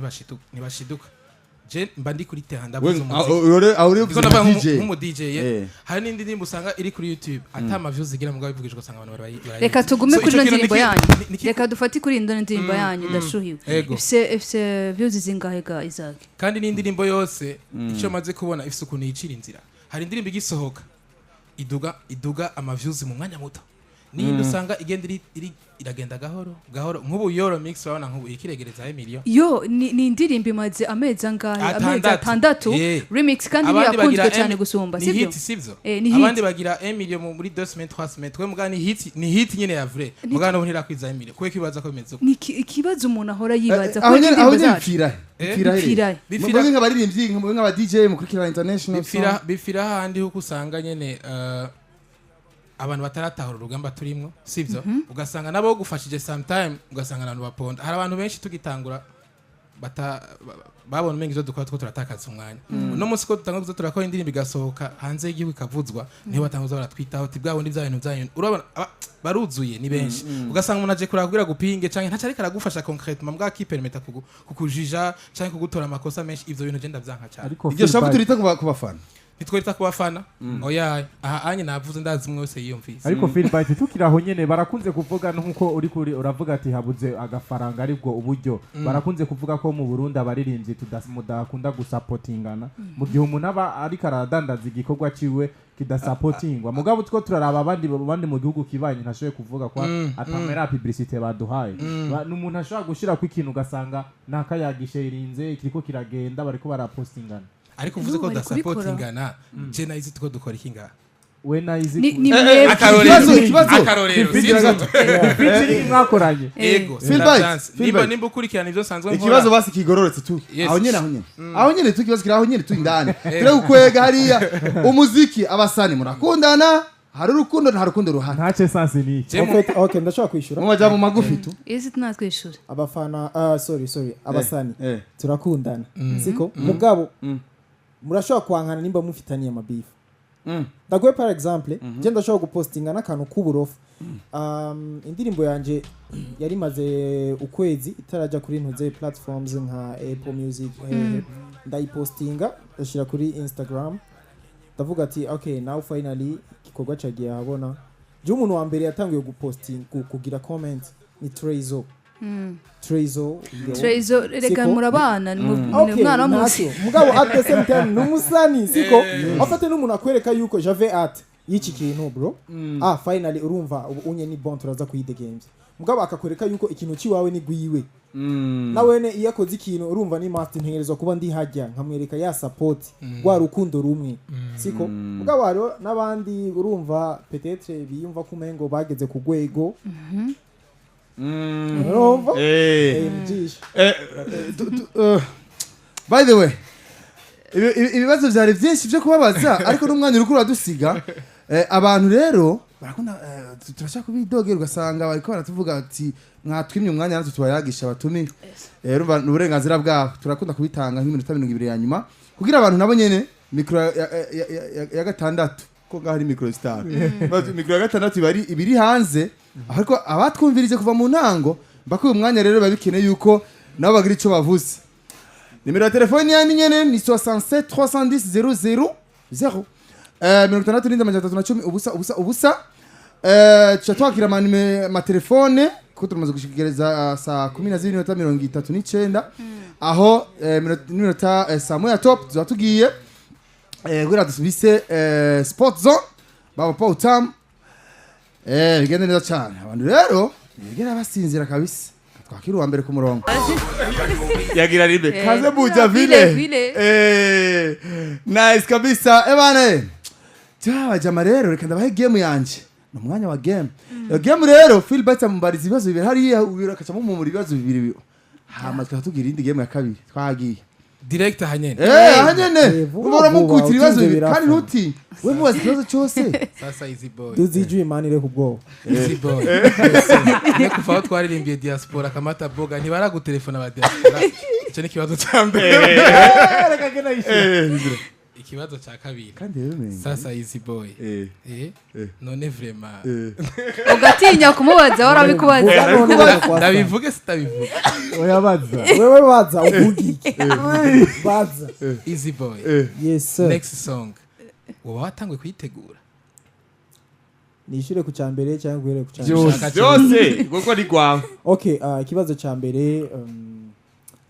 ntibashiduka. Je mba ndi kuri terrain, ndavuze umuziki. Aho uri Ndiko ndavuga DJ. nk'umu DJ, ye. Hari n'indi ndirimbo usanga iri kuri YouTube ata ama views igira, mugabo bivugishwa usanga abantu barayizi. Reka tugume So, kuri ico ino kintu ndirimbo yanyu. Reka dufate kuri ino ndirimbo yanyu ndashuhiwe. Ego. Ifise views zingahe ga Isaac? Kandi n'indirimbo yose, icyo maze kubona, ifise ukuntu yicira inzira. Hari indirimbo igisohoka iduga iduga ama views mu mwanya muto, n'iyindi usanga igenda iragenda gahoro gahoro. Nk'ubu Yoro Mix, urabona nk'ubu iriko iregereza miliyoni. Yo ni indirimbo imaze amezi angahe? Amezi 6. 6. Remix kandi Abandi ntiyakunzwe bagira cyane gusumba, ni sibyo? hit, sivyo? Eh, ni hit. Abandi bagira 1 million muri 2 semaines, 3 semaines. Twe muga ni hit, ni hit nyene ya vrai, muga no ntirakwiza 1 million kubera kibaza ko bimeze uko. Ni ikibazo umuntu ahora yibaza Aho kubera nyene aho indirimbo nyene zacu. bipfira Eh? bipfira he? Bipfira he? Mwebwe nk'abaririmbyi, mwebwe nk'aba DJ mukurikira international Bipfira handi huko usanga nyene abantu bataratahura urugamba turimwo, sivyo? Ugasanga nabo gufashije sometime, ugasanga abantu baponda. Hari abantu benshi tugitangura babona umenga ivyo dukora two turatakaza umwanya. Uno munsi ko dutanga kuza turakora indirimbo igasohoka hanze y'igihugu ikavuzwa, niho batanguza baratwitaho, uti bwa bundi bya bintu byanyu urabona baruzuye ni benshi. Ugasanga umuntu aje kuraba kugira gupinge canke ntaco ariko aragufasha concrètement, mbwa akipermeta kukujija canke kugutora amakosa menshi. Ivyo bintu je ndavyanka cane. Ariko Iryo shavu Philbyte- turita ku bafana. Ntitwerita ku bafana, oya. Aha anye navuze, ndazi umwe wese yiyumvise. Ariko Philbyte, tukiri aho nyene, barakunze kuvuga nkuko uri kuri uravuga ati habuze agafaranga, aribwo uburyo. Barakunze kuvuga ko mu Burundi abaririmbyi mudakunda gusapotingana, mu gihe umuntu aba ariko aradandaza igikorwa ciwe kidasapotingwa. Mugabo two turaraba abandi mu gihugu kibanyi, ntashoboye kuvuga ko atamera publicité baduhaye. Ni umuntu ashobora gushira ku ikintu ugasanga nakayagishe kiriko kiragenda, bariko barapostingana. Ariko uvuze ko N'ubu bari kubikora. dasapotingana, je nayizi tuko dukora iki ngaha? We nayizi. Ni mwebwe. Akarorero. Ikibazo. Akarorero, sivyo? Featuring mwakoranye. Ego. Philbyte, Sindavyanse. Philbyte. Nimba ukurikirana ivyo nsanzwe nkora. Ikibazo basi kigororotse tu. Yes. Aho nyene tu, ikibazo kiri aho nyene tu indani, turi gukwega hariya umuziki. Abasani murakundana? Hari urukundo? Nta rukundo ruhari? Ntace sansi ni iki? Je En fait, okay, ndashobora kwishyura. Mu majambo magufi tu. Isi tunatwishyura. Abafana, sorry, abasani turakundana, siko? Mugabo murashobora kwankana nimba mufitaniye amabifu. Ndaguhe par exemple, je ndashobora gupostinga n'akantu k'uburofu. Indirimbo yanje yari imaze ukwezi itarajya kuri ntuze platforms nka Apple Music, ndayipostinga, ndashyira kuri Instagram, ndavuga ati okay, now finally igikorwa cyagiye ahabona. Je umuntu wa mbere yatanguye guposting, kugira comment ni Trezo. Trezo. Trezo, reka. Siko? Murabana ni Okay, umwana w'umunsi. ntacyo. Mugabo at the same time ni umusani, siko? Afate n'umuntu akwereka yuko j'avais hâte y'iki kintu, bro. Ah, finally, urumva ubu unye ni bon, turaza kuyidegembya. Mugabo akakwereka yuko ikintu ciwawe ni gwiwe. Nawene iyo akoze ikintu, urumva ni must, ntegerezwa kuba ndi hajya nkamwereka ya support, rwa rukundo rumwe, siko? Mugabo hariho n'abandi, urumva, peut-être biyumva ko umengo bageze ku rwego, urumva. Mjisha. By the way, ibibazo byari byinshi byo kubabaza, ariko n'umwanya uriko uradusiga. Abantu rero barakunda, turashaka kubidogera, ugasanga bariko baratuvuga ati mwatwimye umwanya natwe tubayagisha abatumire. Urumva ni uburenganzira bwabo, turakunda kubitanga nk'iminota 20 ya nyuma kugira abantu nabo nyene mikoro ya gatandatu, ko ngaho ari mikoro 5. Mikoro ya gatandatu iba ibiri hanze, ariko abatwumvirije kuva mu ntango mbakuye umwanya rero biba bikeneye yuko nabo bagira ico bavuze. Nimero ya telefoni yanyu nyene ni 67 310 00 0, 67 310 0 0 0. Tuca twakira amatelefone kuko turamaze gushikereza saa 12:39, aho n'iminota saa 1 top tuba tugiye kugira dusubise sport zone baba Pautam. Bigende neza cyane. Abantu rero bigera basinzira kabisa. Twakira uwa mbere ku murongo. Yagira ribe. Kaze buja vile, vile. Vile. Nice kabisa. Ebane. Jama rero reka ndabahe game yanje. Ni umwanya wa game. Iyo game rero Philbert amubariza ibibazo bibiri hariya, ubira akaca mumumura ibibazo bibiri. Hama tukaba tugira indi game ya kabiri. Twagiye. Direct hanyene. Eh, hanyene. Vuba, Ubora mukutira vuba, ibibazo utinze bibiri kandi birapfa. ntuti. We mubaza ikibazo cyose. Sasa Easy Boy. Tuzijwe imana ire ku bwoba. Easy Boy. Ne kuva aho twaririmbiye diaspora kamata boga ntibaragutelefona ba diaspora. Icyo ni ikibazo cya mbere. Reka gena yishyura. Ikibazo cya kabiri. Kandi rero menga. Sasa Easy Boy. Eh. Eh. None vraiment. Ugatinya kumubaza warabikubaza. Vuga none bakwasa. Ndabivuge sitabivuge. Oya baza. Wewe baza uvuge iki? Baza. Easy Boy. Yes sir. Next song. Woba watanguye kuyitegura. Nishyure ku cya mbere cyangwa guhere ku cya mbere? Byose byose kuko ni gwawe. Okay, ikibazo cya mbere,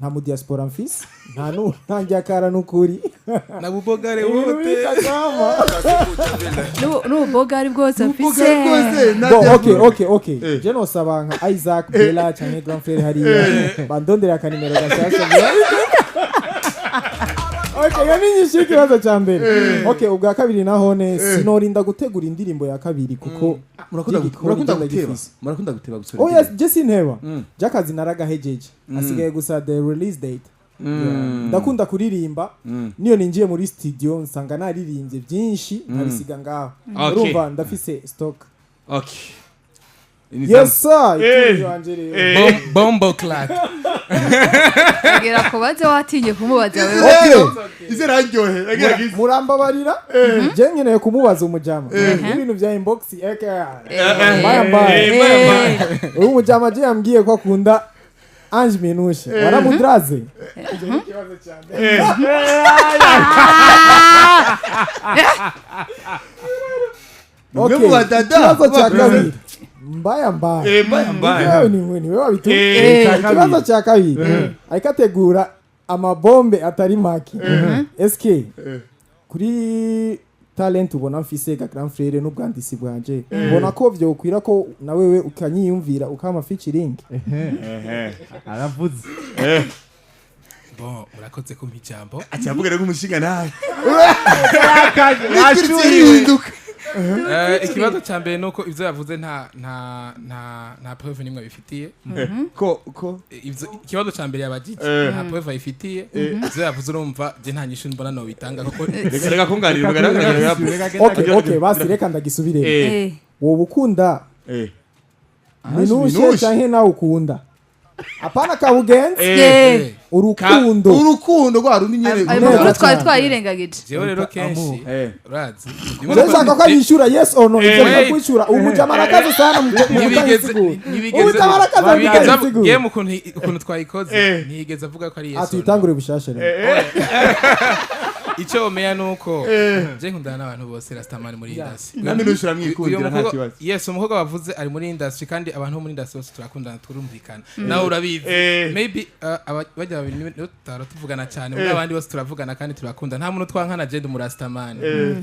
nta mu diaspora mfise, nta nu nta njakara n'ukuri. Na bubogare Ibintu wote. bitakama. N'ububogari bwose afise. Rwose Bon, okay. Je nosaba nka Isaac Bella canke Grand Frère hariya bandondera akanimero gashasha. Okay, iyo ni inyishu y'ikibazo cya mbere. Okay, ubwa kabiri nahone sinorinda gutegura indirimbo ya kabiri kuko murakunda y'igikoni murakunda ngenda guteba. gifise. Murakunda guteba gusura. Oh yes, je sinteba. Jakazi naragahejeje. Asigaye gusa the release date. Yeah. Ndakunda kuririmba. Niyo ninjiye muri studio nsanga naririmbye byinshi nkabisiga ngaho. Okay. Urumva ndafise stock. Okay. Yes sir. Ituri wanje rero. Bombo clack. Agera kubaze watinye kumubaza wewe. Ize raryohe. Agira gize. Murambabarira. Je nkeneye kumubaza umujama. Ibintu bya inbox eke. Mbaya mbaya. Uyu mujama je yambwiye ko akunda Ange Minouche. Waramudraze. Icyo ni ikibazo cya mbere. Umwe mu badada. Ikibazo cya kabiri. Mbaya mbaya. Mbaya mbaya. Wewe ni wewe wabitumye. Ikibazo cya kabiri. Ariko ategura amabombe atari make. SK. Kuri talent ubona mfise ga grand frère n'ubwandisi bwanje. Ubona ko vyokwira ko na wewe ukanyiyumvira ukama featuring. Aravuze. Bon, murakoze kumpa ijambo. Acavuga rero umushinga nawe. Ashuhiwe. Ikibazo cya mbere nuko ivyo yavuze nta nta nta nta preuve nimwe bifitiye. Ko Ivyo ikibazo cya mbere yabajije nta preuve ayifitiye. Ivyo yavuze urumva je nta nyishu mbona no bitanga kuko Reka kunganira ugaragara. Okay, basi reka ndagisubire. Wowe ukunda Minouche canke nawe ukunda? Apana kabugenzi. Urukundo. Urukundo rwa rundi nyene. Ayo makuru twari twayirengagije. Jewe rero kenshi urazi. Ndashaka ko anyishura yes or no. Ivyo ndakwishura. Umujama arakaze sana Ntibigeze mutanga. Game ukuntu twayikoze ntiyigeze avuga ko ari yes. Atitangure bushasha rero. Icyo omeya nuko je nkundana n'abantu bose Rastaman muri industry. Na Minouche uramwikundira nta kibazo. Yes, umukobwa wavuze ari muri industry kandi abantu bo muri industry bose turakundana turumvikana. Nawe urabizi. Maybe bajya babiri niyo tutara tuvugana cyane muri abandi bose turavugana kandi turakunda. Nta muntu twankana je ndi mu Rastaman.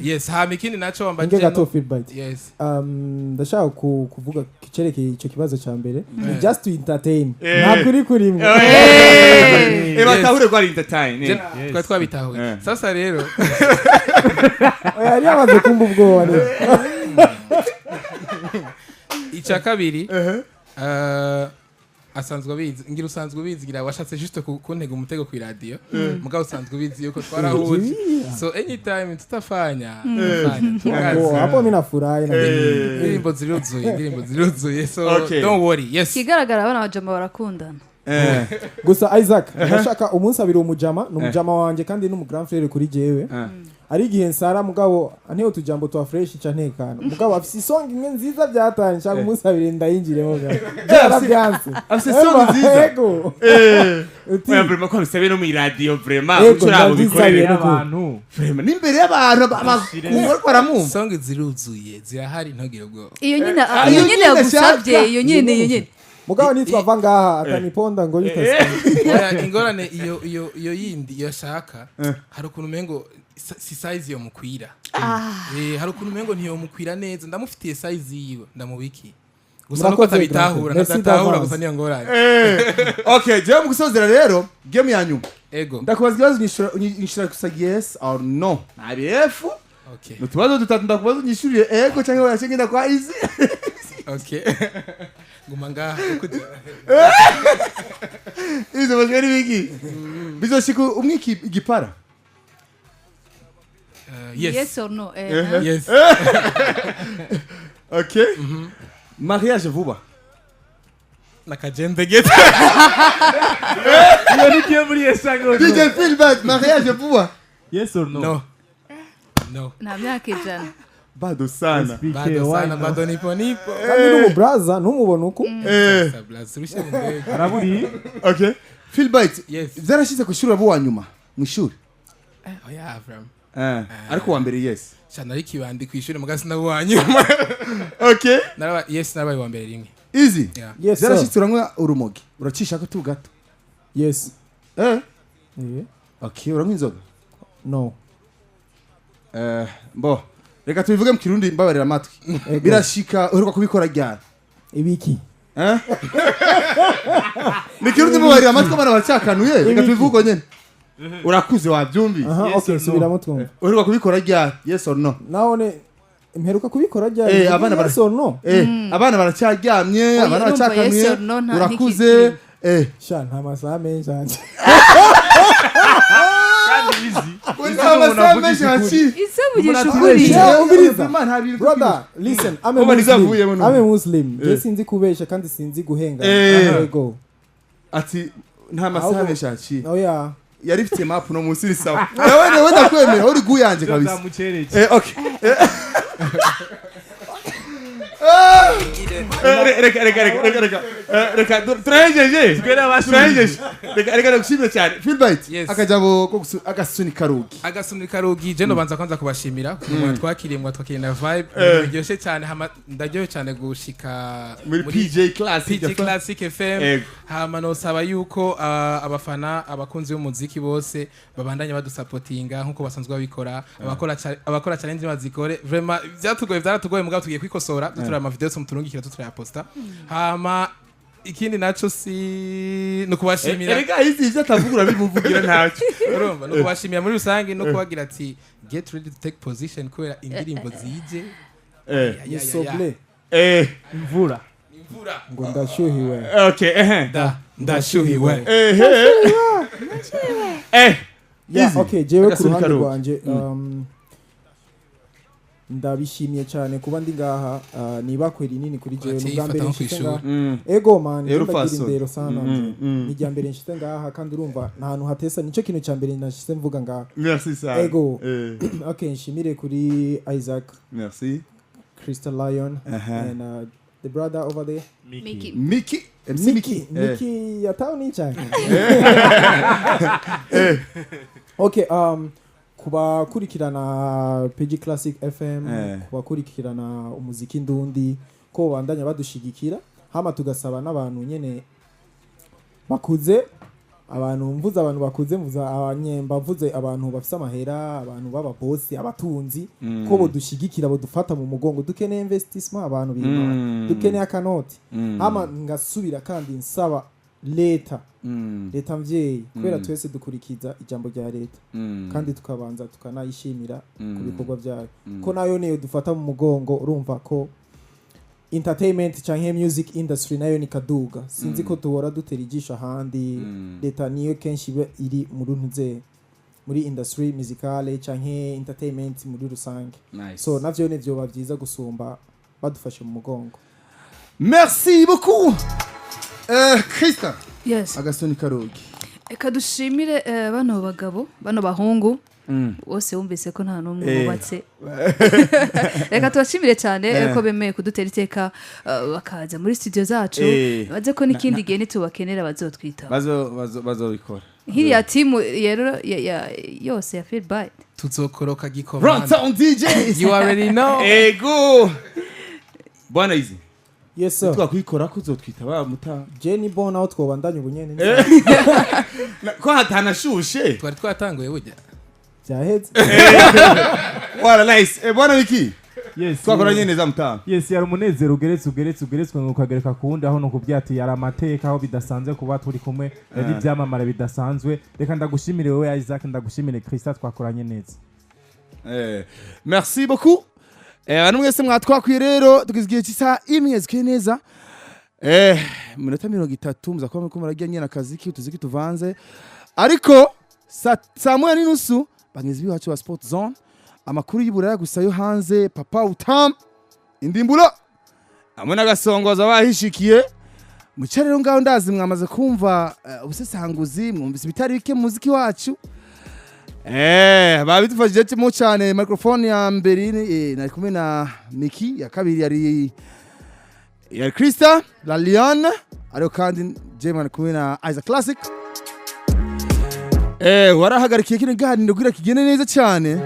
Yes, hama ikindi naco wambaje. Nge gato feedback. Yes. Ndashaka kuvuga kicerekeye ico kibazo ca mbere. Just to entertain. Nta kuri kuri mwe. Batahure ko ari entertain. Twari twabitahuye. Sasa rero oya yari yamaze kumva ubwoba rero. Icya kabiri asanzwe abizi ngira usanzwe ubizi ngira washatse juste kuntega umutego ku radio mugabo usanzwe ubizi yuko twarahuje so anytime tutafanya hapo mimi nafurahi na indirimbo ziruzuye so don't worry. Yes, kigaragara abana bajama barakundana. Gusa Isaac ndashaka umunsi abiri umujama n'umujama wanje kandi n'umu grand frère kuri jewe. Ari igihe nsara mugabo antewe utujambo twa fresh ca ntekano mugabo afise isong imwe nziza byatanye nshaka umunsi abiri ndayinjiremo byarabyanse afise song nziza ego oya vraiment ko bisabe no mu radio vraiment ucurabo bikorere abantu vraiment n'imbere y'abantu abakungu baramumva song ziruzuye zirahari ntogire ubwo iyo nyine iyo nyine yagusabye iyo nyine mugabo nitwa vangaha ataniponda ngo yitase oya ingorane iyo iyo iyo yindi yashaka hari ukuntu mengo si size yo mukwira hari ukuntu mengo ntiyo mukwira neza ndamufitiye size yiwe ndamubiki gusa nuko atabitahura ntatahura gusa niyo ngorane okay je mu gusozera rero game ya nyuma ego ndakubaza ikibazo nyishura gusa yes or no nabf okay nutubazo dutatu ndakubaza nyishuriye ego cyangwa oya cyangwa ndakwa easy okay guma ngaha izo bashwe n'ibiki Bizoshika umwe igipara. Yes. Yes or no? Eh. Yes. Okay, mariage vuba? Nakajembe gete. Iyo nigiye muri yes. DJ Philbert, mariage vuba? Yes or no? No, no. Nta myaka 100. Bado sana. SPK, Bado why sana. not? Bado nipo nipo. Kandi n'umubraza ntumubona uko. Sabla, surushe mu ndege. Araburi. Okay, Philbert. Yes. Byarashize ku ishuri abo wa nyuma mu ishuri? Oya, Avram. Ariko wa mbere, yes? Shana ariko ibandi ku ishuri muga sinabo wa nyuma. Okay. Naraba, yes, narabaye wa mbere rimwe. Easy. Yeah. Yes sir. Byarashitse uranywa urumogi, uracisha ko tu gato? Yes. Eh. Okay, uranywa inzoga? No. Bo reka tubivuge mu Kirundi, mbabarira amatwi. Ego. Birashika, uheruka kubikora ryari? Ibiki? Eh? Ni Kirundi, mbabarira amatwi, abana baracakanuye, reka Ibiki? tubivuge nyene, urakuze wabyumvise. Aha. Yes Okay. or no? Subiramo twumva. Uheruka kubikora ryari, yes or no? Nahone mperuka kubikora ryari? Abana Yes or no? Abana baracyaryamye. Oya, Abana urumva baracakanuye. yes or no, Urakuze. Sha, nta masaha menshi anje. Kandi easy. Nta masaha menshi haciye. Isavugisha ukuri. Yeah, umviriza. Imana, nta bintu. Brother, listen, I'm a Kuba Muslim. ntizavuyemo n'ubu. I'm a Muslim. Je sinzi kubesha kandi sinzi guhenga. Yego. Ati nta masaha menshi haciye. Oya. Yari ifite map no munsi, ni sawa. Nawe ndakwemera, uri guyanje kabisa. Byamucereye. Okay. Reka, reka, reka, reka, reka. Reka turahejeje, turahejeje. Reka, reka ndagushimire cyane, Philbert. Yes. Akajambo ko agasunika rugi. Agasunika rugi, je nobanza kwanza kubashimira ukuntu mwatwakiriye, mwatwakiriye na vibe biryoshye cyane. Hama ndaryohewe cyane gushika muri PJ Classic. PG Classic FM. Ego. Hama nosaba yuko abafana, abakunzi b'umuziki bose babandanya badusapotinga nkuko basanzwe babikora. Abakora challenge bazikore. Vraiment byatugoye, byaratugoye, mugabo tugiye kwikosora, dutura ama video muturungikira, tuturayaposta. Hama ikindi naco si nukubashimira. Erega izi ivyo atavuga urabimuvugira, ntacyo. Urumva, no kubashimira muri rusange no kubagira ati get ready to take position kubera indirimbo zije. Ya, ya, Ni ya, ya. soble. Imvura. Imvura. Ngo ndashyuhiwe. Okay, ehe. Ndashuhiwe. Ehe, eh. Yeah. Easy. Okay, jewe ku Agasunika ruhande rugi. rwanje, ndabishimiye cyane kuba ndi ngaha. Ni ibakwe rinini kuri jewe, ni ubwa mbere Yifata nko nshitse kw'ishuri. ngaha. Ego man. Rero Ndagira faso. indero sana. Mm. Ni irya mbere nshitse ngaha kandi urumva nta hantu hatesa, nicyo kintu cya mbere nashitse mvuga ngaha. Merci sana. Ego. Okay, nshimire kuri Isaac, Merci. Crystal Lion and the brother over there. Mickey. Mickey MC. Mickey. Mickey. Mickey ya town cyane. Okay, kubakurikirana PG Classic FM, kubakurikirana umuziki ndundi, ko bandanya badushigikira. Hama tugasaba n'abantu nyene bakuze, abantu mvuze, abantu bakuze, mvuze abanyemba, mvuze abantu bafise amahera, abantu b'ababosi, abatunzi, ko bodushigikira, bodufata mu mugongo. Dukeneye investissement, abantu bimana, dukeneye akanoti. Hama ngasubira kandi nsaba leta, leta mvyeyi, kubera twese dukurikiza ijambo rya leta kandi tukabanza tukanayishimira ku bikorwa byayo, ko nayo niyo dufata mu mugongo. Urumva ko entertainment canke music industry nayo ni kaduga, sinzi ko duhora dutera ijisho ahandi. Leta niyo kenshi iba iri mu runtu muri industry musicale canke entertainment muri rusange. Nice. So navyo ni vyoba vyiza gusumba badufashe mu mugongo. Merci beaucoup. Krista. Yes. Agasoni karugi. Reka dushimire bano bagabo, bano bahungu bose. Wumvise ko nta n'umwe wubatse. Reka tubashimire cyane ko bemeye kudutera iteka, bakaza muri studio zacu. Baze ko n'ikindi gihe nitubakenera bazotwitaba. Bazo bazo bazobikora. Nk'iriya timu rero yose ya Feedback. Tuzokoroka gikomanda. Runtown DJ. You already know. Ego. Bwana Easy. Yes sir. Twakwikora ko uzotwita ba muta. Je ni bon, aho twobandanya ubunyene. Ko hatanashushe. Twari twatanguye burya. Byaheze. Bwana nice. Bwana Wiki. Yes. Twakoranye neza mutama. Yes, yari umunezero ugeretse, ugeretse, ugeretswe ngo ukagereka ku wundi, aho nukubwira ati yari amateka, aho bidasanzwe kuba turi kumwe n'ibyamamare bidasanzwe. Reka ndagushimire wowe Isaac, ndagushimire Krista, twakoranye neza. Merci beaucoup. Abantu mwese mwatwakwiye rero, tugeze igihe cy'isaha 1 zikwiye neza. Minota 30 muza kuba muriko murarya nyene akaziki, utuziki tuvanze. Ariko saa 1:30 bagenzi biwacu ba Sport Zone, amakuru y'Iburaya gusa yo hanze, Papa Utam Indimbura hamwe n'agasongoza bahishikiye muce. Rero ngaho ndazi mwamaze kumva ubusesanguzi, mwumvise ibitari bike mu muziki wacu. Babidufashije mo cyane. Microphone ya mbere nari kumwe na Miki, ya kabiri yari Krista La Lion, ariko kandi je mwari kumwe na Isaac Classic. Warahagarikiye kino ganiro kugira kigende neza cyane.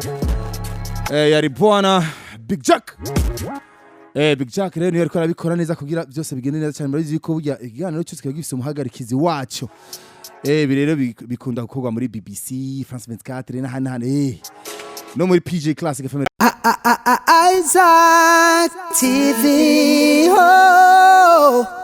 Yari bwana Big Jack. Big Jack rero niyo ariko arabikora neza kugira byose bigende neza cyane. Murabizi ko burya ikiganiro cyose kiba gifise umuhagarikizi waco. Ibi rero bikunda gukorwa muri BBC, France 24 n'ahandi n'ahandi, no muri PJ Classic FM. Isaac TV. Oh.